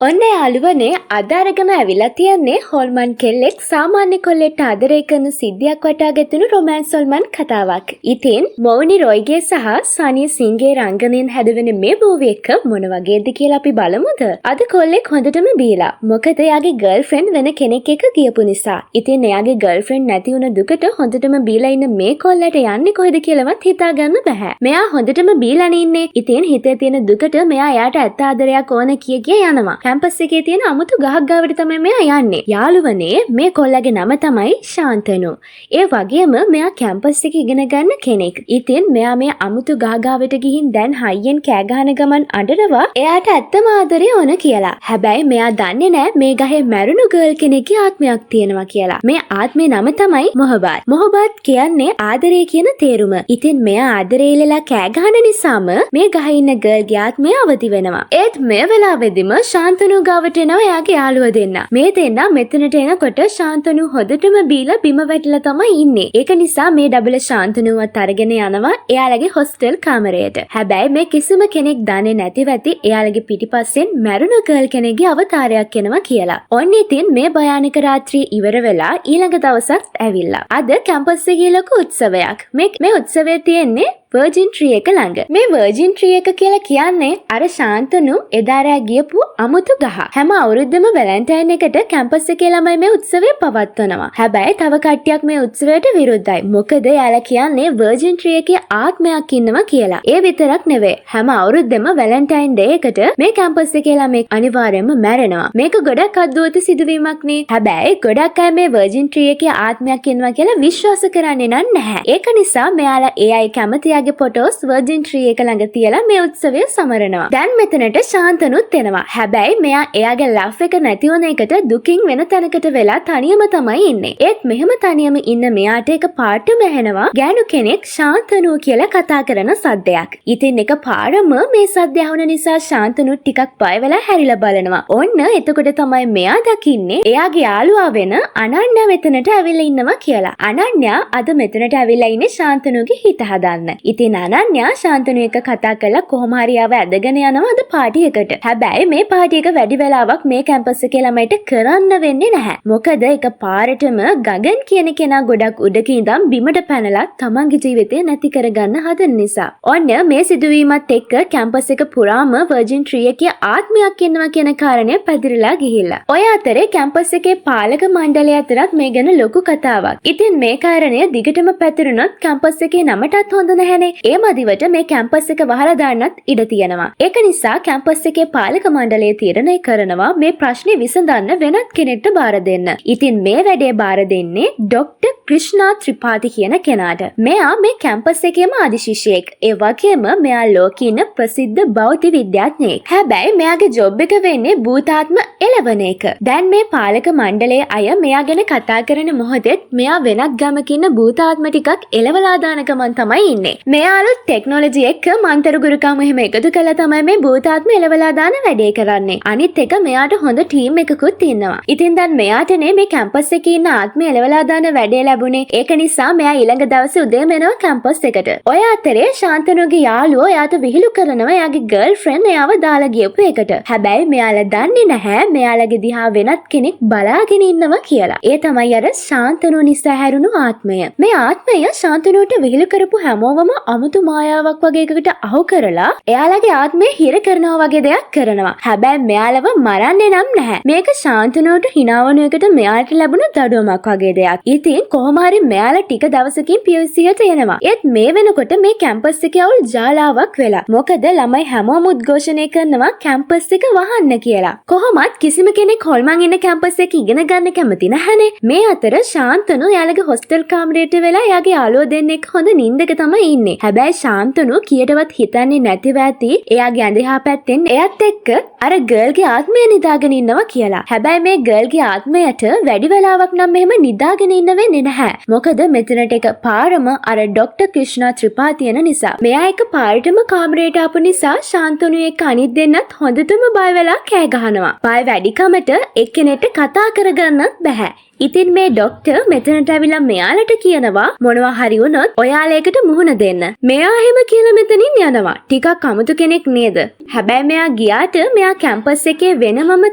ඔන්න යාළුවනේ, අද අරගෙන ඇවිල්ලා තියන්නේ හොල්මන් කෙල්ලෙක් සාමාන්‍ය කොල්ලෙක්ට ආදරය කරන සිද්ධියක් වටා ගැතුණු රොමෑන්ස් හොල්මන් කතාවක්. ඉතින් මෝනි රොයිගේ සහ සනි සිංගේ රංගනයෙන් හැදවෙන මේ මූවි එක මොන වගේද කියලා අපි බලමුද? අද කොල්ලෙක් හොඳටම බීලා. මොකද එයාගේ ගර්ල්ෆ්‍රෙන්ඩ් වෙන කෙනෙක් එක්ක ගියපු නිසා. ඉතින් එයාගේ ගර්ල්ෆ්‍රෙන්ඩ් නැති වුණ දුකට හොඳටම බීලා ඉන්න මේ කොල්ලට යන්නේ කොහෙද කියලාවත් හිතාගන්න බැහැ. මෙයා හොඳටම බීලානේ ඉන්නේ. ඉතින් හිතේ තියෙන දුකට මෙයා එයාට ඇත්ත ආදරයක් ඕන කිය කිය යනවා. කැම්පස් එකේ තියෙන අමුතු ගහක් ගාවට තමයි මෙයා යන්නේ. යාළුවනේ, මේ කොල්ලගේ නම තමයි ශාන්තනු. ඒ වගේම මෙයා කැම්පස් එකේ ඉගෙන ගන්න කෙනෙක්. ඉතින් මෙයා මේ අමුතු ගහ ගාවට ගිහින් දැන් හයියෙන් කෑ ගහන ගමන් අඬනවා එයාට ඇත්තම ආදරය ඕන කියලා. හැබැයි මෙයා දන්නේ නෑ මේ ගහේ මැරුණු ගර්ල් කෙනෙක්ගේ ආත්මයක් තියෙනවා කියලා. මේ ආත්මේ නම තමයි මොහබත්. මොහබත් කියන්නේ ආදරය කියන තේරුම. ඉතින් මෙයා ආදරේ ඉල්ලලා කෑ ගහන නිසාම මේ ගහේ ඉන්න ගර්ල්ගේ ආත්මය අවදි වෙනවා. ඒත් මේ වෙලාවෙදිම ශාන්තනු ගාවට එනවා එයාගේ යාළුව දෙන්න. මේ දෙන්න මෙතනට එනකොට ශාන්තනු හොඳටම බීලා බිම වැටිලා තමයි ඉන්නේ. ඒක නිසා මේ ඩබල ශාන්තනුවත් අරගෙන යනවා එයාලගේ හොස්ටල් කාමරයට. හැබැයි මේ කිසිම කෙනෙක් දන්නේ නැතිව ඇති එයාලගේ පිටිපස්සෙන් මැරුණු ගර්ල් කෙනෙක්ගේ අවතාරයක් එනවා කියලා. ඔන්න ඉතින් මේ භයානක රාත්‍රිය ඉවර වෙලා ඊළඟ දවසත් ඇවිල්ලා. අද කැම්පස් එකේ ලොකු උත්සවයක්. මේ මේ උත්සවය තියෙන්නේ වර්ජින් ට්‍රී එක ළඟ. මේ වර්ජින් ට්‍රී එක කියලා කියන්නේ අර ශාන්තනු එදා රෑ ගියපු අමුතු ගහ. හැම අවුරුද්දම වැලන්ටයින් එකට කැම්පස් එකේ ළමයි මේ උත්සවය පවත්වනවා. හැබැයි තව කට්ටියක් මේ උත්සවයට විරුද්ධයි. මොකද එයාලා කියන්නේ වර්ජින් ට්‍රී එකේ ආත්මයක් ඉන්නවා කියලා. ඒ විතරක් නෙවෙයි. හැම අවුරුද්දෙම වැලන්ටයින් ඩේ එකට මේ කැම්පස් එකේ ළමෙක් අනිවාර්යයෙන්ම මැරෙනවා. මේක ගොඩක් අද්භූත සිදුවීමක් නේ. හැබැයි ගොඩක් අය මේ වර්ජින් ට්‍රී එකේ ආත්මයක් ඉන්නවා කියලා විශ්වාස කරන්නේ නම් නැහැ. ඒක නිසා මෙයාලා ඒ අය කැමති අයගේ ෆොටෝස් වර්ජින් ට්‍රී එක ළඟ තියලා මේ උත්සවය සමරනවා. දැන් මෙතනට ශාන්තනුත් එනවා. හැබැයි මෙයා එයාගේ ලව් එක නැති වුණ එකට දුකින් වෙන තැනකට වෙලා තනියම තමයි ඉන්නේ. ඒත් මෙහෙම තනියම ඉන්න මෙයාට එක පාටම ඇහෙනවා ගෑනු කෙනෙක් ශාන්තනු කියලා කතා කරන සද්දයක්. ඉතින් එක පාරම මේ සද්දය ඇහුන නිසා ශාන්තනු ටිකක් බය වෙලා හැරිලා බලනවා. ඔන්න එතකොට තමයි මෙයා දකින්නේ එයාගේ යාළුවා වෙන අනන්‍යා මෙතනට ඇවිල්ලා ඉන්නවා කියලා. අනන්‍යා අද මෙතනට ඇවිල්ලා ඉන්නේ ශාන්තනුගේ හිත හදන්න. ඉතින් අනන්‍යා ශාන්තනු එක්ක කතා කරලා කොහොම හරි ආව ඇදගෙන යනවා අද පාටි එකට. හැබැයි මේ පාටි එක වැඩි වෙලාවක් මේ කැම්පස් එකේ ළමයිට කරන්න වෙන්නේ නැහැ. මොකද එක පාරටම ගගන් කියන කෙනා ගොඩක් උඩක ඉඳන් බිමට පැනලා තමන්ගේ ජීවිතය නැති කරගන්න හදන නිසා. ඔන්න මේ සිදුවීමත් එක්ක කැම්පස් එක පුරාම වර්ජින් ට්‍රී එකේ ආත්මයක් ඉන්නවා කියන කාරණය පැතිරිලා ගිහිල්ලා. ඔය අතරේ කැම්පස් එකේ පාලක මණ්ඩලය අතරත් මේ ගැන ලොකු කතාවක්. ඉතින් මේ කාරණය දිගටම පැතිරුණොත් කැම්පස් එකේ නමටත් හොඳ නැහැනේ. ඒ මදිවට මේ කැම්පස් එක වහලා දාන්නත් ඉඩ තියෙනවා. ඒක නිසා කැම්පස් එකේ පාලක මණ්ඩලය තීරණය කරනවා මේ ප්‍රශ්නේ විසඳන්න වෙනත් කෙනෙක්ට බාර දෙන්න. ඉතින් මේ වැඩේ බාර දෙන්නේ ඩොක්ටර් ක්‍රිෂ්ණා ත්‍රිපාඨි කියන කෙනාට. මෙයා මේ කැම්පස් එකේම ආදි ශිෂ්‍යයෙක්. ඒ වගේම මෙයා ලෝකේ ඉන්න ප්‍රසිද්ධ භෞතික විද්‍යාඥයෙක්. හැබැයි මෙයාගේ ජොබ් එක වෙන්නේ භූතාත්ම එළවන එක. දැන් මේ පාලක මණ්ඩලයේ අය මෙයා ගැන කතා කරන මොහොතෙත් මෙයා වෙනත් ගමක ඉන්න භූතාත්ම ටිකක් එලවලා දාන ගමන් තමයි ඉන්නේ. මෙයා අලුත් ටෙක්නොලොජි එක්ක මන්තර ගුරුකම් එහෙම එකතු කරලා තමයි මේ භූතාත්ම එලවලා දාන වැඩේ කරන්නේ. අනිත් එක මෙයාට හොඳ ටීම් එකකුත් ඉන්නවා. ඉතින් දැන් මෙයාටනේ මේ කැම්පස් එකේ ඉන්න ආත්මය එලවලා දාන වැඩේ ලැබුණේ. ඒක නිසා මෙයා ඊළඟ දවසේ උදේම එනවා කැම්පස් එකට. ඔය අතරේ ශාන්තනුගේ යාළුවෝ එයාට විහිළු කරනවා එයාගේ ගර්ල්ෆ්‍රෙන්ඩ් එයාව දාලා ගියපු එකට. හැබැයි මෙයාලා දන්නේ නැහැ මෙයාලගේ දිහා වෙනත් කෙනෙක් බලාගෙන ඉන්නවා කියලා. ඒ තමයි අර ශාන්තනු නිසා හැරුණු ආත්මය. මේ ආත්මය ශාන්තනුට විහිළු කරපු හැමෝවම අමුතු මායාවක් වගේ එකකට අහු කරලා එයාලගේ ආත්මය හිර කරනවා වගේ දෙයක් කරනවා. හැබැයි මෙයාලව මරන්නේ නම් නැහැ. මේක ශාන්තනුට හිනාවන එකට මෙයාට ලැබුණු දඩුවමක් වගේ දෙයක්. ඉතින් කොහොම හරි මෙයාලා ටික දවසකින් PUC එකට එනවා. ඒත් මේ වෙනකොට මේ කැම්පස් එකේ අවුල් ජාලාවක් වෙලා. මොකද ළමයි හැමෝම උද්ඝෝෂණය කරනවා කැම්පස් එක වහන්න කියලා. කොහොමත් කිසිම කෙනෙක් හොල්මන් ඉන්න කැම්පස් එක ඉගෙන ගන්න කැමති නැහැනේ. මේ අතර ශාන්තනු එයාලගේ හොස්ටල් කාමරයට වෙලා එයාගේ යාළුවෝ දෙන්නෙක් හොඳ නින්දක තමයි ඉන්නේ. හැබැයි ශාන්තනු කීයටවත් හිතන්නේ නැතිව ඇති එයාගේ ඇඳ එහා පැත්තෙන් එයත් එක්ක අර ගර්ල්ගේ ආත්මය නිදාගෙන ඉන්නවා කියලා. හැබැයි මේ ගර්ල්ගේ ආත්මයට වැඩි වෙලාවක් නම් මෙහෙම නිදාගෙන ඉන්න වෙන්නේ නැහැ. මොකද මෙතනට එක පාරම අර ඩොක්ටර් ක්‍රිෂ්ණා ත්‍රිපාඨි එන නිසා. මෙයා එක පාරටම කාමරයට ආපු නිසා ශාන්තනු එක්ක අනිත් දෙන්නත් හොඳටම බය වෙලා කෑ ගහනවා. බය වැඩිකමට එක්කෙනෙක්ට කතා කරගන්නත් බැහැ. ඉතින් මේ ඩොක්ටර් මෙතනට ඇවිල්ලා මෙයාලට කියනවා මොනවා හරි වුණොත් ඔයාලා ඒකට මුහුණ දෙන්න. මෙයා එහෙම කියලා මෙතනින් යනවා. ටිකක් අමුතු කෙනෙක් නේද? හැබැයි මෙයා ගියාට මෙයා කැම්පස් එකේ වෙනමම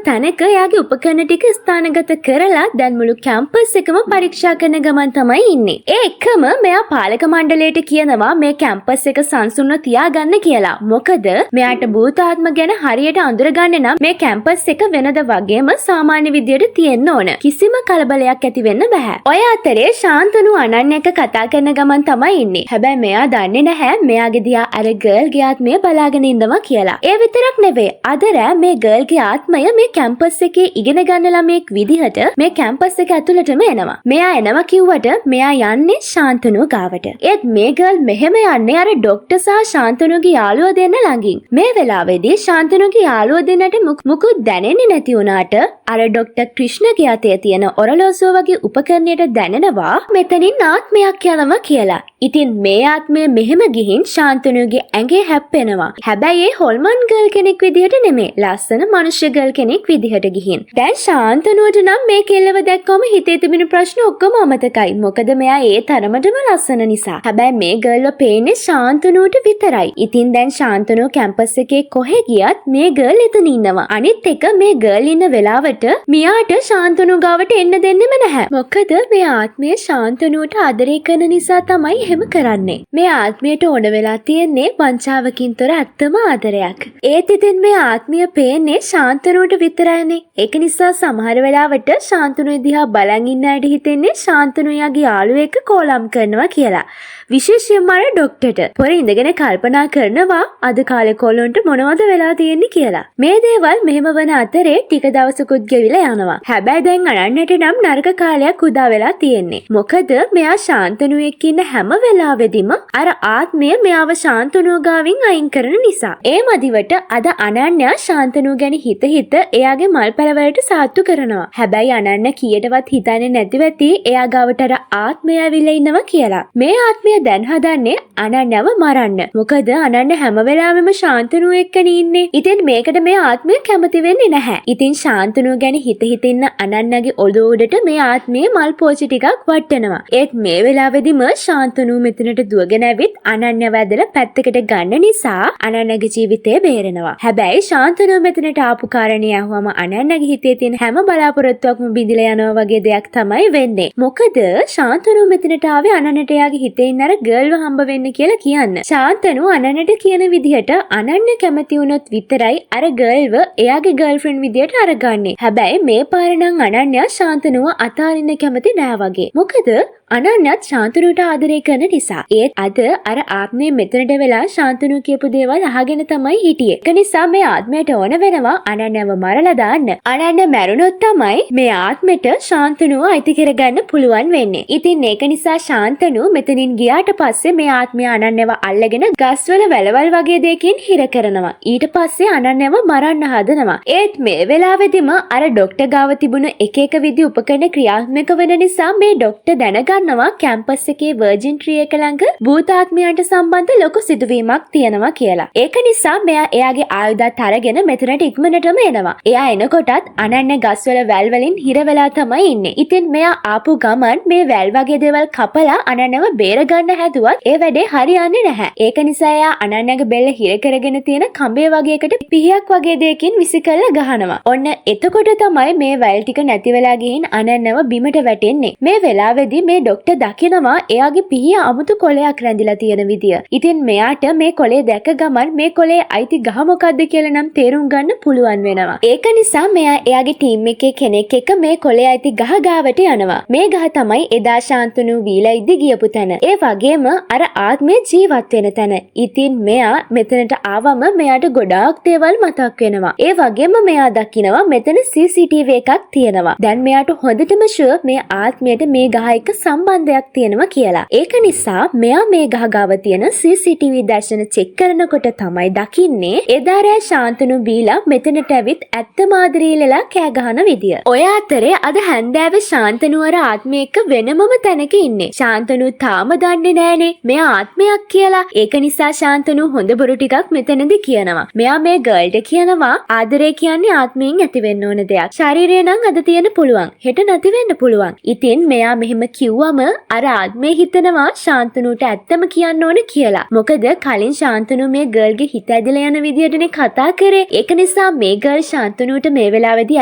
තැනක එයාගේ උපකරණ ටික ස්ථානගත කරලා දැන් මුළු කැම්පස් එකම පරීක්ෂා කරන ගමන් තමයි ඉන්නේ. ඒ එක්කම මෙයා පාලක මණ්ඩලයට කියනවා මේ කැම්පස් එක සංසුන්ව තියාගන්න කියලා. මොකද මෙයාට භූතාත්ම ගැන හරියට අඳුරගන්න නම් මේ කැම්පස් එක වෙනද වගේම සාමාන්‍ය විදියට තියෙන්න ඕන. කිසිම කලබලයක් ඇති වෙන්න බෑ. ඔය අතරේ ශාන්තනු අනන්‍ය එක්ක කතා කරන ගමන් තමයි ඉන්නේ. හැබැයි මෙයා දන්නේ නැහැ මෙයාගේ දිහා අර ගර්ල්ගේ ආත්මය බලාගෙන ඉන්නවා කියලා. ඒ විතරක් නෙවෙයි, අද රෑ මේ ගර්ල්ගේ ආත්මය මේ කැම්පස් එකේ ඉගෙන ගන්න ළමයෙක් විදිහට මේ කැම්පස් එක ඇතුළටම එනවා. මෙයා එනවා කිව්වට මෙයා යන්නේ ශාන්තනුව ගාවට. ඒත් මේ ගර්ල් මෙහෙම යන්නේ අර ඩොක්ටර් සහ ශාන්තනුගේ යාළුවා දෙන්න ළඟින්. මේ වෙලාවේදී ශාන්තනුගේ යාළුවා දෙන්නට මුකුත් දැනෙන්නේ නැති වුණාට අර ඩොක්ටර් ක්‍රිෂ්ණගේ අතේ තියෙන ඔරලෝසුව වගේ උපකරණයට දැනෙනවා මෙතනින් ආත්මයක් යනවා කියලා. ඉතින් මේ ආත්මය මෙහෙම ගිහින් ශාන්තනුගේ ඇඟේ හැප්පෙනවා. හැබැයි ඒ හොල්මන් ගර්ල් කෙනෙක් විදිහට නෙමෙයි, ලස්සන මනුෂ්‍ය ගර්ල් කෙනෙක් විදිහට ගිහින්. දැන් ශාන්තනුවට නම් මේ කෙල්ලව දැක්කම හිතේ තිබෙන ප්‍රශ්න ඔක්කොම අමතකයි. මොකද මෙයා ඒ තරමටම ලස්සන නිසා. හැබැයි මේ ගර්ල්ව පේන්නේ ශාන්තනුවට විතරයි. ඉතින් දැන් ශාන්තනුව කැම්පස් එකේ කොහෙ ගියත් මේ ගර්ල් එතන ඉන්නවා. අනිත් එක මේ ගර්ල් ඉන්න වෙලාවට මියාට ශාන්තනු ගාවට එන්න දෙන්නෙම නැහැ. මොකද මේ ආත්මය ශාන්තනුවට ආදරය කරන නිසා තමයි එහෙම කරන්නේ. මේ ආත්මයට ඕන වෙලා තියෙන්නේ වංචාවකින් තොර ඇත්තම ආදරයක්. ඒත් ඉතින් මේ ආත්මය පේන්නේ ශාන්තනුවට විතරයිනේ. ඒක නිසා සමහර වෙලාවට ශාන්තනු දිහා බලන් ඉන්න අයට හිතෙන්නේ ශාන්තනු එයාගේ යාළුවෙක් එක්ක කෝලම් කරනවා කියලා. විශේෂයෙන්ම අර ඩොක්ටර්ට. පොර ඉඳගෙන කල්පනා කරනවා අද කාලේ කොල්ලොන්ට මොනවද වෙලා තියෙන්නේ කියලා. මේ දේවල් මෙහෙම වන අතරේ ටික දවසකුත් ගෙවිලා යනවා. හැබැයි දැන් අනන්‍යට නම් නරක කාලයක් උදා වෙලා තියෙන්නේ. මොකද මෙයා ශාන්තනු එක්ක ඉන්න හැම වෙලාවෙදිම අර ආත්මය මෙයාව ශාන්තනුව ගාවින් අයින් කරන නිසා. ඒ මදිවට අද අනන්‍යා ශාන්තනුව ගැන හිත හිත එයාගේ මල් පැලවලට සාත්තු කරනවා. හැබැයි අනන්‍ය කීයටවත් හිතන්නේ නැතිව ඇති එයා ගාවට අර ආත්මය ඇවිල්ලා ඉන්නවා කියලා. මේ ආත්මය දැන් හදන්නේ අනන්‍යව මරන්න. මොකද අනන්‍ය හැම වෙලාවෙම ශාන්තනුව එක්කනේ ඉන්නේ. ඉතින් මේකට මේ ආත්මය කැමති වෙන්නේ නැහැ. ඉතින් ශාන්තනුව ගැන හිත හිත ඉන්න අනන්‍යගේ ඔළුව උඩට මේ ආත්මය මල් පෝචි ටිකක් වට්ටනවා. ඒත් මේ වෙලාවෙදිම ශාන්තනුව මෙතනට දුවගෙන ඇවිත් අනන්‍යව ඇදලා පැත්තකට ගන්න නිසා අනන්‍යගේ ජීවිතය බේරෙනවා. හැබැයි ශාන්තනුව මෙතනට ආපු කාරණේ ඇහුවම අනන්‍යගේ හිතේ තියෙන හැම බලාපොරොත්තුවක්ම බිඳිලා යනවා වගේ දෙයක් තමයි වෙන්නේ. මොකද ශාන්තනුව මෙතනට ආවේ අනන්‍යට එයාගේ හිතේ ඉන්න අර ගර්ල්ව හම්බ වෙන්න කියලා කියන්න. ශාන්තනු අනන්‍යට කියන විදිහට අනන්‍ය කැමති වුණොත් විතරයි අර ගර්ල්ව එයාගේ ගර්ල්ෆ්‍රෙන්ඩ් විදියට අරගන්නේ. හැබැයි මේ පාර නම් අනන්‍යා ශාන්තනුව අතාරින්න කැමති නෑ වගේ. මොකද අනන්‍යත් ශාන්තනුවට ආදරය කරන නිසා. ඒත් අද අර ආත්මය මෙතනට වෙලා ශාන්තනු කියපු දේවල් අහගෙන තමයි හිටියේ. ඒක නිසා මේ ආත්මයට ඕන වෙනවා අනන්‍යව මරලා දාන්න. අනන්‍ය මැරුණොත් තමයි මේ ආත්මෙට ශාන්තනුව අයිති කරගන්න පුළුවන් වෙන්නේ. ඉතින් ඒක නිසා ශාන්තනු මෙතනින් ගියාට පස්සේ මේ ආත්මය අනන්‍යව අල්ලගෙන ගස්වල වැලවල් වගේ දෙයකින් හිර කරනවා. ඊට පස්සේ අනන්‍යව මරන්න හදනවා. ඒත් මේ වෙලාවෙදිම අර ඩොක්ටර් ගාව තිබුණ එක එක විදි උපකරණ ක්‍රියාත්මක වෙන නිසා මේ ඩොක්ටර් දැනගන්නවා කැම්පස් එකේ වර්ජින් ට්‍රී එක ළඟ භූතාත්මයන්ට සම්බන්ධ ලොකු සිදුවීමක් තියෙනවා කියලා. ඒක නිසා මෙයා එයාගේ ආයුධත් අරගෙන මෙතනට ඉක්මනටම එනවා. එයා එනකොටත් අනන්‍ය ගස්වල වැල් වලින් හිර වෙලා තමයි ඉන්නේ. ඉතින් මෙයා ආපු ගමන් මේ වැල් වගේ දේවල් කපලා අනන්‍යව බේරගන්න හැදුවත් ඒ වැඩේ හරියන්නේ නැහැ. ඒක නිසා එයා අනන්‍යගේ බෙල්ල හිර කරගෙන තියෙන කඹේ වගේ එකට පිහියක් වගේ දෙයකින් විසි කරලා ගහනවා. ඔන්න එතකොට තමයි මේ වැල් ටික නැති වෙලා ගිහින් අනන්‍යව බිමට වැටෙන්නේ. මේ වෙලාවේදී මේ ඩොක්ටර් දකිනවා එයාගේ පිහිය අමුතු කොලයක් රැඳිලා තියෙන විදිය. ඉතින් මෙයාට මේ කොලේ දැක ගමන් මේ කොලේ අයිති ගහ මොකද්ද කියලා නම් තේරුම් ගන්න පුළුවන් වෙනවා. ඒක නිසා මෙයා එයාගේ ටීම් එකේ කෙනෙක් එක්ක මේ කොලේ අයිති ගහ ගාවට යනවා. මේ ගහ තමයි එදා ශාන්තනු වීලා ඉදි ගියපු තැන. ඒ වගේම අර ආත්මය ජීවත් වෙන තැන. ඉතින් මෙයා මෙතනට ආවම මෙයාට ගොඩාක් දේවල් මතක් වෙනවා. ඒ වගේම මෙයා දකිනවා මෙතන CCTV එකක් තියෙනවා. දැන් මෙයාට හොඳටම ෂුවර් මේ ආත්මයට මේ ගහ එක්ක සම්බන්ධ සම්බන්ධයක් තියෙනවා කියලා. ඒක නිසා මෙයා මේ ගහ ගාව තියෙන CCTV දර්ශන චෙක් කරනකොට තමයි දකින්නේ එදා රෑ ශාන්තනු බීලා මෙතනට ඇවිත් ඇත්තම ආදරේ වෙලා කෑ ගහන විදිය. ඔය අතරේ අද හැන්දෑවේ ශාන්තනු අර ආත්මය එක්ක වෙනමම තැනක ඉන්නේ. ශාන්තනු තාම දන්නේ නෑනේ මෙයා ආත්මයක් කියලා. ඒක නිසා ශාන්තනු හොඳ බොරු ටිකක් මෙතනදි කියනවා. මෙයා මේ ගර්ල්ට කියනවා ආදරේ කියන්නේ ආත්මයෙන් ඇති වෙන්න ඕන දෙයක්. ශරීරය නම් අද තියෙන පුළුවන්, හෙට නැති වෙන්න පුළුවන්. ඉතින් මෙයා මෙහෙම කිව්වම අර ආත්මය හිතනවා ශාන්තනුට ඇත්තම කියන්න ඕන කියලා. මොකද කලින් ශාන්තනු මේ ගර්ල්ගේ හිත ඇදලා යන විදියටනේ කතා කරේ. ඒක නිසා මේ ගර්ල් ශාන්තනුට මේ වෙලාවේදී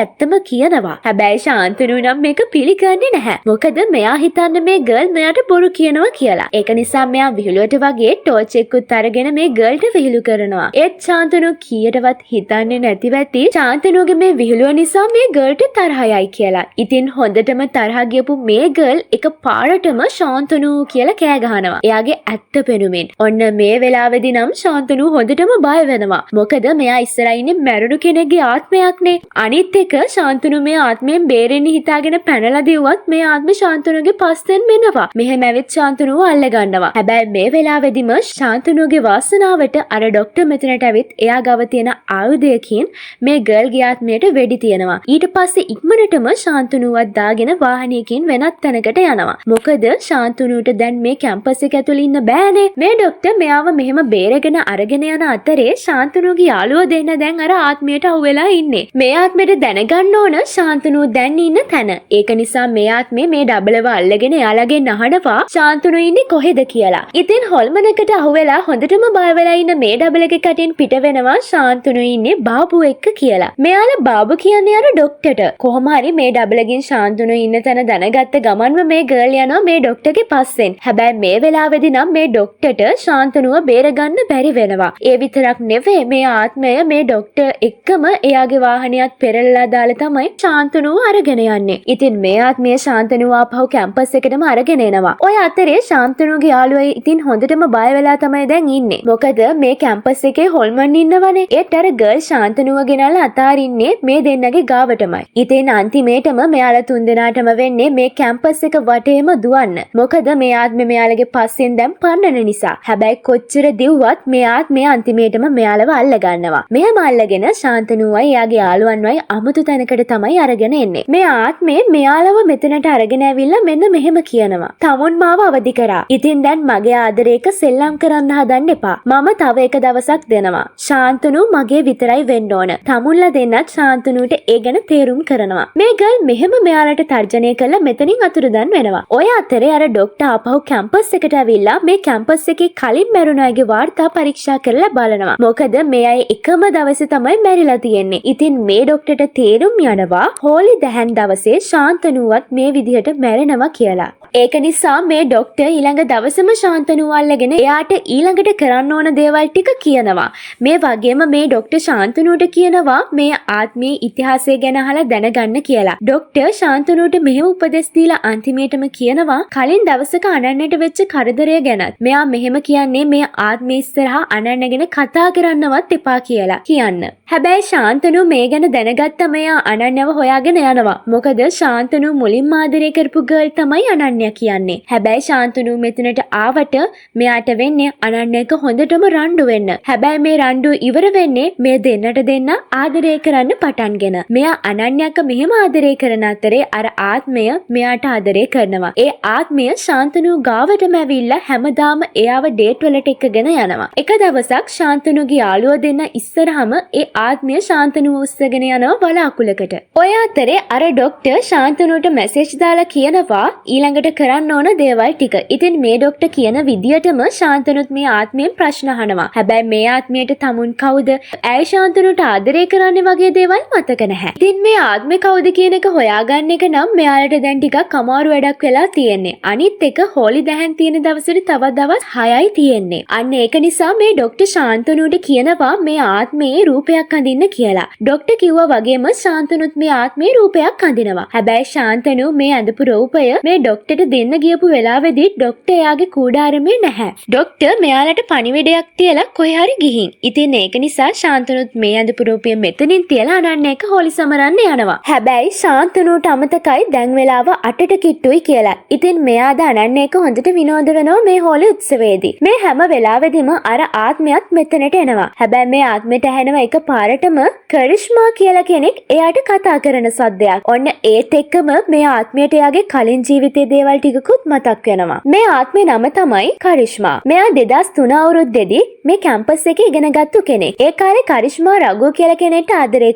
ඇත්තම කියනවා. හැබැයි ශාන්තනු නම් මේක පිළිගන්නේ නැහැ. මොකද මෙයා හිතන්නේ මේ ගර්ල් මෙයාට බොරු කියනවා කියලා. ඒක නිසා මෙයා විහිළුවට වගේ ටෝච් එකකුත් අරගෙන මේ ගර්ල්ට විහිළු කරනවා. ඒත් ශාන්තනු කීයටවත් හිතන්නේ නැතිව ඇති ශාන්තනුගේ මේ විහිළුව නිසා මේ ගර්ල්ට තරහ යයි කියලා. ඉතින් හොඳටම තරහ ගියපු මේ ගර්ල් එක පාරටම ශාන්තනු කියලා කෑ ගහනවා, එයාගේ ඇත්ත පෙනුමින්. ඔන්න මේ වෙලාවේදී නම් ශාන්තනු හොඳටම බය වෙනවා. මොකද මෙයා ඉස්සරහා ඉන්නේ මැරුණු කෙනෙක්ගේ ආත්මයක්නේ. අනිත් එක ශාන්තනු මේ ආත්මයෙන් බේරෙන්න හිතාගෙන පැනලා දිව්වත් මේ ආත්මෙ ශාන්තනුගේ පස්සෙන් එනවා. මෙහෙම ඇවිත් ශාන්තනුව අල්ල ගන්නවා. හැබැයි මේ වෙලාවේදීම ශාන්තනුගේ වාසනාවට අර ඩොක්ටර් මෙතනට ඇවිත් එයා ගාව තියෙන ආයුධයකින් මේ ගර්ල්ගේ ආත්මයට වෙඩි තියනවා. ඊට පස්සේ ඉක්මනටම ශාන්තනුවත් දාගෙන වාහනයකින් වෙනත් තැනකට යනවා. මොකද ශාන්තනුට දැන් මේ කැම්පස් එක ඇතුළේ ඉන්න බෑනේ. මේ ඩොක්ටර් මෙයාව මෙහෙම බේරගෙන අරගෙන යන අතරේ ශාන්තනුගේ යාළුවෝ දෙන්න දැන් අර ආත්මයට අහුවෙලා ඉන්නේ. මේ ආත්මයට දැනගන්න ඕන ශාන්තනු දැන් ඉන්න තැන. ඒක නිසා මේ ආත්මේ මේ ඩබලව අල්ලගෙන එයාලගෙන් අහනවා ශාන්තනු ඉන්නේ කොහෙද කියලා. ඉතින් හොල්මනකට අහුවෙලා හොඳටම බය වෙලා ඉන්න මේ ඩබලගේ කටින් පිට වෙනවා ශාන්තනු ඉන්නේ බාබු එක්ක කියලා. මෙයාලා බාබු කියන්නේ අර ඩොක්ටර්ට. කොහොම හරි මේ ඩබලගෙන් ශාන්තනු ඉන්න තැන දැනගත්ත ගමන්ම මේ ගර්ල් යනවා මේ ඩොක්ටර්ගේ පස්සෙන්. හැබැයි මේ වෙලාවේදී නම් මේ ඩොක්ටර්ට ශාන්තනුව බේරගන්න බැරි වෙනවා. ඒ විතරක් නෙවෙයි, මේ ආත්මය මේ ඩොක්ටර් එක්කම එයාගේ වාහනයත් පෙරලලා දාලා තමයි ශාන්තනුව අරගෙන යන්නේ. ඉතින් මේ ආත්මය ශාන්තනුව ආපහු කැම්පස් එකටම අරගෙන එනවා. ඔය අතරේ ශාන්තනුගේ යාළුවයි ඉතින් හොඳටම බය වෙලා තමයි දැන් ඉන්නේ. මොකද මේ කැම්පස් එකේ හොල්මන් ඉන්නවනේ. ඒත් අර ගර්ල් ශාන්තනුව ගෙනල්ලා අතාරින්නේ මේ දෙන්නගේ ගාවටමයි. ඉතින් අන්තිමේටම මෙයාලා තුන්දෙනාටම වෙන්නේ මේ කැම්පස් එක වටේම දුවන්න. මොකද මේ ආත්මෙ මෙයාලගේ පස්සෙන් දැන් පන්නන නිසා. හැබැයි කොච්චර දිව්වත් මේ ආත්මය අන්තිමේටම මෙයාලව අල්ල ගන්නවා. මෙහෙම අල්ලගෙන ශාන්තනුවයි එයාගේ යාළුවන්වයි අමුතු තැනකට තමයි අරගෙන එන්නේ. මේ ආත්මේ මෙයාලව මෙතනට අරගෙන ඇවිල්ලා මෙන්න මෙහෙම කියනවා. තමුන් මාව අවදි කරා. ඉතින් දැන් මගේ ආදරේක සෙල්ලම් කරන්න හදන්න එපා. මම තව එක දවසක් දෙනවා. ශාන්තනු මගේ විතරයි වෙන්න ඕන. තමුන්ලා දෙන්නත් ශාන්තනුට ඒ ගැන තේරුම් කරනවා. මේ ගර්ල් මෙහෙම මෙයාලට තර්ජනය කරලා මෙතනින් අතුරුදන් වෙනවා. ඔය අතරේ අර ඩොක්ටර් ආපහු කැම්පස් එකට ඇවිල්ලා මේ කැම්පස් එකේ කලින් මැරුණ අයගේ වාර්තා පරීක්ෂා කරලා බලනවා. මොකද මේ අය එකම දවසේ තමයි මැරිලා තියෙන්නේ. ඉතින් මේ ඩොක්ටර්ට තේරුම් යනවා හෝලි දැහැන් දවසේ ශාන්තනුවත් මේ විදිහට මැරෙනවා කියලා. ඒක නිසා මේ ඩොක්ටර් ඊළඟ දවසම ශාන්තනුව අල්ලගෙන එයාට ඊළඟට කරන්න ඕන දේවල් ටික කියනවා. මේ වගේම මේ ඩොක්ටර් ශාන්තනුවට කියනවා මේ ආත්මයේ ඉතිහාසය ගැන අහලා දැනගන්න කියලා. ඩොක්ටර් ශාන්තනුවට මෙහෙම උපදෙස් දීලා අන්තිමේටම කියනවා කලින් දවසක අනන්‍යට වෙච්ච කරදරය ගැනත්. මෙයා මෙහෙම කියන්නේ මේ ආත්මය ඉස්සරහා අනන්‍ය ගැන කතා කරන්නවත් එපා කියලා කියන්න. හැබැයි ශාන්තනු මේ ගැන දැනගත්තම එයා අනන්‍යව හොයාගෙන යනවා. මොකද ශාන්තනු මුලින්ම ආදරය කරපු ගර්ල් තමයි අනන්‍ය කියන්නේ. හැබැයි ශාන්තනු මෙතනට ආවට මෙයාට වෙන්නේ අනන්‍ය එක්ක හොඳටම රණ්ඩු වෙන්න. හැබැයි මේ රණ්ඩු ඉවර වෙන්නේ මේ දෙන්නට දෙන්න ආදරය කරන්න පටන්ගෙන. මෙයා අනන්‍ය එක්ක මෙහෙම ආදරය කරන අතරේ අර ආත්මය මෙයාට ආදරය කරනවා. ඒ ආත්මය ශාන්තනු ගාවටම ඇවිල්ලා හැමදාම එයාව ඩේට් වලට එක්කගෙන යනවා. එක දවසක් ශාන්තනුගේ යාළුවෝ දෙන්න ඉස්සරහම ඒ ආත්මය ශාන්තනුව උස්සගෙන යනවා වලාකුළකට. ඔය අතරේ අර ඩොක්ටර් ශාන්තනුට මැසේජ් දාලා කියනවා ඊළඟට කරන්න ඕන දේවල් ටික. ඉතින් මේ ඩොක්ටර් කියන විදියටම ශාන්තනුත් මේ ආත්මයෙන් ප්‍රශ්න අහනවා. හැබැයි මේ ආත්මයට තමුන් කවුද? ඇයි ශාන්තනුට ආදරය කරන්නේ වගේ දේවල් මතක නැහැ. ඉතින් මේ ආත්මේ කවුද කියන එක හොයාගන්න එක නම් මෙයාලට දැන් ටිකක් අමාරු වැඩක් වෙලා තියෙන්නේ. අනිත් එක හෝලි දැහැන් තියෙන දවසට තවත් දවස් 6යි තියෙන්නේ. අන්න ඒක නිසා මේ ඩොක්ටර් ශාන්තනුට කියනවා මේ ආත්මයේ රූපයක් අඳින්න කියලා. ඩොක්ටර් කිව්වා වගේම ශාන්තනුත් මේ ආත්මයේ රූපයක් අඳිනවා. හැබැයි ශාන්තනු මේ අඳපු රූපය මේ ඩොක්ටර්ට දෙන්න ගියපු වෙලාවේදී ඩොක්ටර් එයාගේ කූඩාරමේ නැහැ. ඩොක්ටර් මෙයාලට පණිවිඩයක් තියලා කොහේ හරි ගිහින්. ඉතින් ඒක නිසා ශාන්තනුත් මේ ඇඳපු රූපය මෙතනින් තියලා අනන්‍ය එක්ක හෝලි සමරන්න යනවා. හැබැයි ශාන්තනුට අමතකයි දැන් වෙලාව 8ට කිට්ටුයි කියලා. ඉතින් මෙයා අද අනන්‍ය එක්ක හොඳට විනෝද වෙනවා මේ හෝලි උත්සවයේදී. මේ හැම වෙලාවෙදිම අර ආත්මයත් මෙතනට එනවා. හැබැයි මේ ආත්මයට ඇහෙනවා එක පාරටම කරිෂ්මා කියලා කෙනෙක් එයාට කතා කරන සද්දයක්. ඔන්න ඒත් එක්කම මේ ආත්මයට එයාගේ කලින් ජීවිතයේ දේවල් ටිකකුත් මතක් වෙනවා. මේ ආත්මේ නම තමයි කරිෂ්මා. මෙයා 2003 අවුරුද්දේදී මේ කැම්පස් එකේ ඉගෙන ගත්තු කෙනෙක්. ඒ කාලේ කරිෂ්මා රඝු කියලා කෙනෙක්ට ආදරය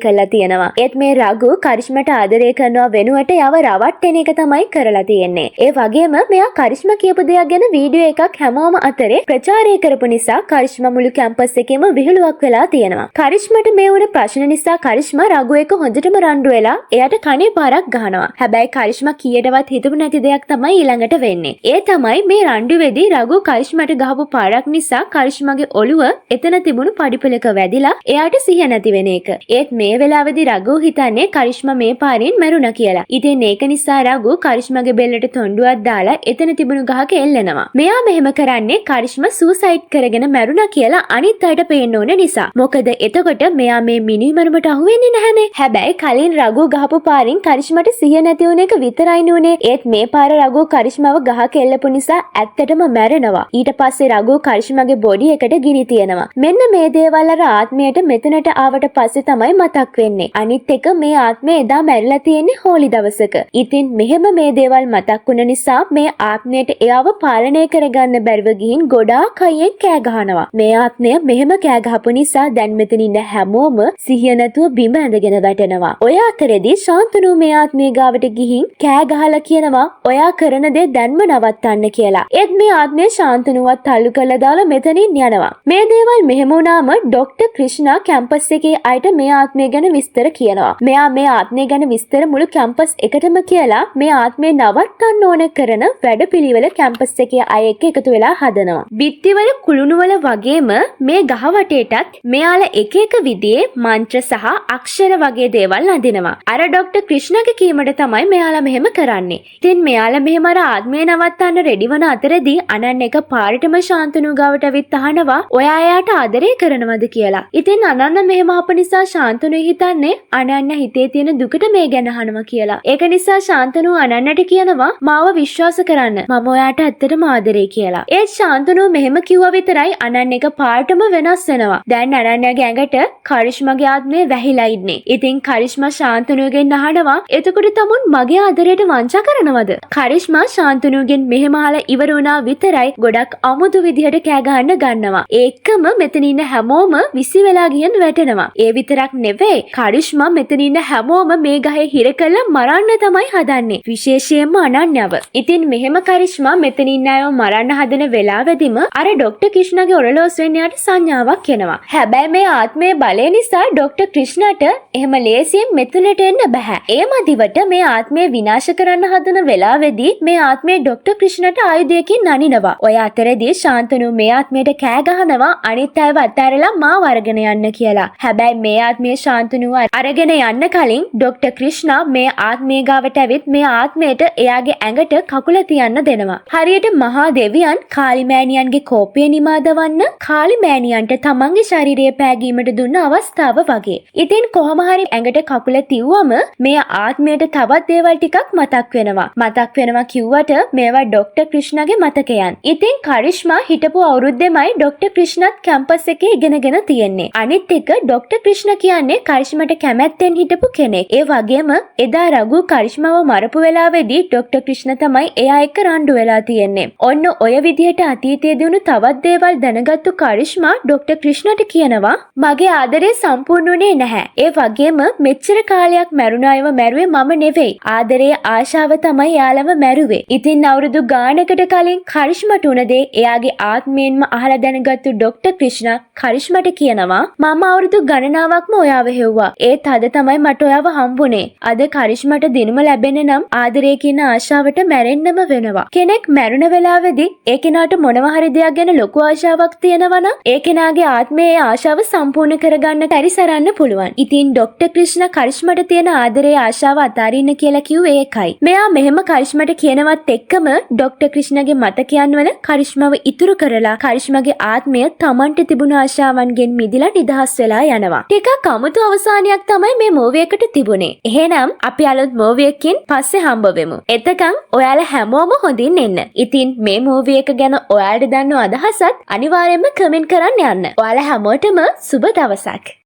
කරලා තියෙනවා. ඒත් මේ රඝු කරිෂ්මාට ආදරය කරනවා වෙනුවට එයාව රවට්ටන එක තමයි කරලා තියෙන්නේ. ඒ වගේම මෙයා කරිෂ්මා කියපු දෙයක් ගැන වීඩියෝ එකක් හැමෝම අතරේ ප්‍රචාරය කරපු නිසා කරිෂ්මා මුළු කැම්පස් එකේම විහිළුවක් වෙලා තියෙනවා. කරිෂ්මාට මේ වුණ ප්‍රශ්න නිසා කරිෂ්මා රඝු එක්ක හොඳටම රණ්ඩු වෙලා එයාට කනේ පාරක් ගහනවා. හැබැයි කරිෂ්මා කීයටවත් හිතපු නැති දෙයක් තමයි ඊළඟට වෙන්නේ. ඒ තමයි මේ රණ්ඩුවේදී රඝු කරිෂ්මාට ගහපු පාරක් නිසා කරිෂ්මාගේ ඔළුව එතන තිබුණු පඩිපෙළක වැදිලා එයාට සිහිය නැති වෙන එක. ඒත් මේ වෙලාවේදී රඝු හිතන්නේ කරිෂ්මා මේ පාරින් මැරුණා කියලා. ඉතින් ඒක නිසා රඝු කරිෂ්මාගේ බෙල්ලට තොණ්ඩුවක් දාලා එතන තිබුණු ගහක එල්ලනවා. මෙයා මෙහෙම කරන්නේ කරිෂ්මා සූසයිඩ් කරගෙන මැරුණා කියලා අනිත් අයට පේන්න ඕන නිසා. මොකද එතකොට මෙයා මේ මිනි මරුමට අහු වෙන්නේ නැහනේ. හැබැයි කලින් රඝු ගහපු පාරින් කරිෂ්මාට සිහිය නැති වුණ එක විතරයි නුනේ. ඒත් මේ පාර රඝු කරිෂ්මාව ගහක එල්ලපු නිසා ඇත්තටම මැරෙනවා. ඊට පස්සේ රඝු කරිෂ්මාගේ බොඩි එකට ගිනි තියනවා. මෙන්න මේ දේවල් අර ආත්මයට මෙතනට ආවට පස්සේ තමයි මතක් වෙන්නේ. අනිත් එක මේ ආත්මය එදා මැරිලා තියෙන්නේ හෝලි දවසක. ඉතින් මෙහෙම මේ දේවල් මතක් වුණ නිසා මේ ආත්මයට එයාව පාලනය කරගන්න බැරිව ගිහින් ගොඩාක් හයියෙන් කෑ ගහනවා. මේ ආත්මය මෙහෙම කෑ ගහපු නිසා දැන් මෙතන ඉන්න හැමෝම සිහිය නැතුව බිම ඇඳගෙන වැටෙනවා. ඔය අතරේදී ශාන්තනු මේ ආත්මය ගාවට ගිහින් කෑ ගහලා කියනවා ඔයා කරන දේ දැන්ම නවත්තන්න කියලා. ඒත් මේ ආත්මය ශාන්තනුවත් තල්ලු කරලා දාලා මෙතනින් යනවා. මේ දේවල් මෙහෙම වුණාම ඩොක්ටර් ක්‍රිෂ්ණා කැම්පස් එකේ අයට මේ ආත්මය ගැන විස්තර කියනවා. මෙයා මේ ආත්මය ගැන විස්තර මුළු කැම්පස් එකටම කියලා මේ ආත්මය නවත්තන්න ඕන කරන වැඩපිළිවෙල කැම්පස් එකේ අය එක්ක එකතු වෙලා හදනවා. බිත්තිවල කුළුණුවල වගේම මේ ගහ වටේටත් මෙයාලා එක එක විදිහේ මන්ත්‍ර සහ අක්ෂර වගේ දේවල් අඳිනවා. අර ඩොක්ටර් ක්‍රිෂ්ණාගේ කීමට තමයි මෙයාලා මෙහෙම කරන්නේ. ඉතින් මෙයාලා මෙහෙම අර ආත්මය නවත්තන්න රෙඩි වන අතරේදී අනන්‍ය එක පාරටම ශාන්තනු ගාවට ඇවිත් අහනවා ඔයා එයාට ආදරය කරනවද කියලා. ඉතින් අනන්‍ය මෙහෙම අහපු නිසා ශාන්තනු හිතන්නේ අනන්‍ය හිතේ තියෙන දුකට මේ ගැන අහනවා කියලා. ඒක නිසා ශාන්තනු අනන්‍යට කියනවා මාව විශ්වාස කරන්න, මම ඔයාට ඇත්තටම ආදරේ කියලා. ඒත් ශාන්තනු මෙහෙම කිව්වා විතරයි අනන්‍ය එක පාරටම වෙනස් වෙනවා. දැන් අනන්‍යගේ ඇඟට කරිෂ්මාගේ ආත්මය වැහිලා ඉන්නේ. ඉතින් කරිෂ්මා ශාන්තනුගෙන් අහනවා එතකොට තමුන් මගේ ආදරයට වංචා කරනවද? කරිෂ්මා ශාන්තනුගෙන් මෙහෙම අහලා ඉවර වුණා විතරයි ගොඩක් අමුතු විදිහට කෑ ගහන්න ගන්නවා. ඒකම මෙතන ඉන්න හැමෝම විසි වෙලා ගියන් වැටෙනවා. ඒ විතරක් නෙවෙයි, කරිෂ්මා මෙතන ඉන්න හැමෝම මේ ගහේ හිර කරලා මරන්න තමයි හදන්නේ. විශේෂයෙන්ම අනන්‍යව. ඉතින් මෙහෙම කරිෂ්මා මෙතන ඉන්න අයව මරන්න හදන වෙලාවෙදිම අර ඩොක්ටර් ක්‍රිෂ්ණාගේ ඔරලෝසුවෙන් එයාට සංඥාවක් එනවා. හැබැයි මේ ආත්මයේ බලය නිසා ඩොක්ටර් ක්‍රිෂ්ණාට එහෙම ලේසියෙන් මෙතනට එන්න බෑ. ඒ මදිවට මේ ආත්මය විනාශ කරන්න හදන වෙලාවෙදී මේ ආත්මය ඩොක්ටර් ක්‍රිෂ්ණාට ආයුධයකින් අනිනවා. ඔය අතරේදී ශාන්තනු මේ ආත්මයට කෑ ගහනවා අනිත් අයව අතහැරලා මාව අරගෙන යන්න කියලා. හැබැයි මේ ආත්මය ශාන්තනුව අරගෙන යන්න කලින් ඩොක්ටර් ක්‍රිෂ්ණා මේ ආත්මය ගාවට ඇවිත් මේ ආත්මයට එයාගේ ඇඟට කකුල තියන්න දෙනවා. හරියට මහා දෙවියන් කාලිමෑණියන්ගේ කෝපය නිමාදවන්න කාලිමෑණියන්ට තමන්ගේ ශරීරය පෑගීමට දුන්න අවස්ථාව වගේ. ඉතින් කොහොම හරි ඇඟට කකුල තිව්වම මේ ආත්මයට තවත් දේවල් ටිකක් මතක් වෙනවා. මතක් වෙනවා කිව්වට මේවා ඩොක්ටර් ක්‍රිෂ්ණාගේ මතකයන්. ඉතින් කරිෂ්මා හිටපු අවුරුද්දෙමයි ඩොක්ටර් ක්‍රිෂ්ණාත් කැම්පස් එකේ ඉගෙනගෙන තියෙන්නේ. අනිත් එක ඩොක්ටර් ක්‍රිෂ්ණා කියන්නේ කරිෂ්මාට කැමැත්තෙන් හිටපු කෙනෙක්. ඒ වගේම එදා රඝු කරිෂ්මාව මරපු වෙලාවේදී ඩොක්ටර් ක්‍රිෂ්ණා තමයි එයා එක්ක රණ්ඩු වෙලා තියෙන්නේ. ඔන්න ඔය විදිහට අතීතයේදී වුණු තවත් දේවල් දැනගත්තු කරිෂ්මා ඩොක්ටර් ක්‍රිෂ්ණාට කියනවා මගේ ආදරය සම්පූර්ණ වුණේ නැහැ. ඒ වගේම මෙච්චර කාලයක් මැරුණ අයව මැරුවේ මම නෙවෙයි. ආදරයේ ආශාව තමයි එයාලව මැරුවේ. ඉතින් අවුරුදු ගානකට කලින් කරිෂ්මාට උන දේ එයාගේ ආත්මයෙන්ම අහලා දැනගත්තු ඩොක්ටර් ක්‍රිෂ්ණා කරිෂ්මාට කියනවා මම අවුරුදු ගණනාවක්ම ඔයාව හෙව්වා. ඒත් අද තමයි මට ඔයාව හම්බුනේ. අද කරිෂ්මාට දිනුම ලැබෙන්න නම් ආදරය කියන ආශාවට මැරෙන්නම වෙනවා. කෙනෙක් මැරුණ වෙලාවේදී ඒ කෙනාට මොනවා හරි දෙයක් ගැන ලොකු ආශාවක් තියෙනවා නම් ඒ කෙනාගේ ආත්මයේ ඒ ආශාව සම්පූර්ණ කරගන්න පරිසරන්න පුළුවන්. ඉතින් ඩොක්ටර් ක්‍රිෂ්ණා කරිෂ්මාට තියෙන ආදරයේ ආශාව අතාරින්න කියලා කිව්වේ ඒකයි. මෙයා මෙහෙම කරිෂ්මාට කරිෂ්මාට කියනවත් එක්කම ඩොක්ටර් ක්‍රිෂ්ණගේ මතකයන් වල කරිෂ්මාව ඉතුරු කරලා කරිෂ්මාගේ ආත්මය තමන්ට තිබුණු ආශාවන්ගෙන් මිදිලා නිදහස් වෙලා යනවා. ටිකක් අමුතු අවසානයක් තමයි මේ මූවි එකට තිබුණේ. එහෙනම් අපි අලුත් මූවි එකකින් පස්සේ හම්බ වෙමු. එතකන් ඔයාලා හැමෝම හොඳින් ඉන්න. ඉතින් මේ මූවි එක ගැන ඔයාලට දන්න අදහසත් අනිවාර්යයෙන්ම කමෙන්ට් කරන්න යන්න. ඔයාලා හැමෝටම සුබ දවසක්.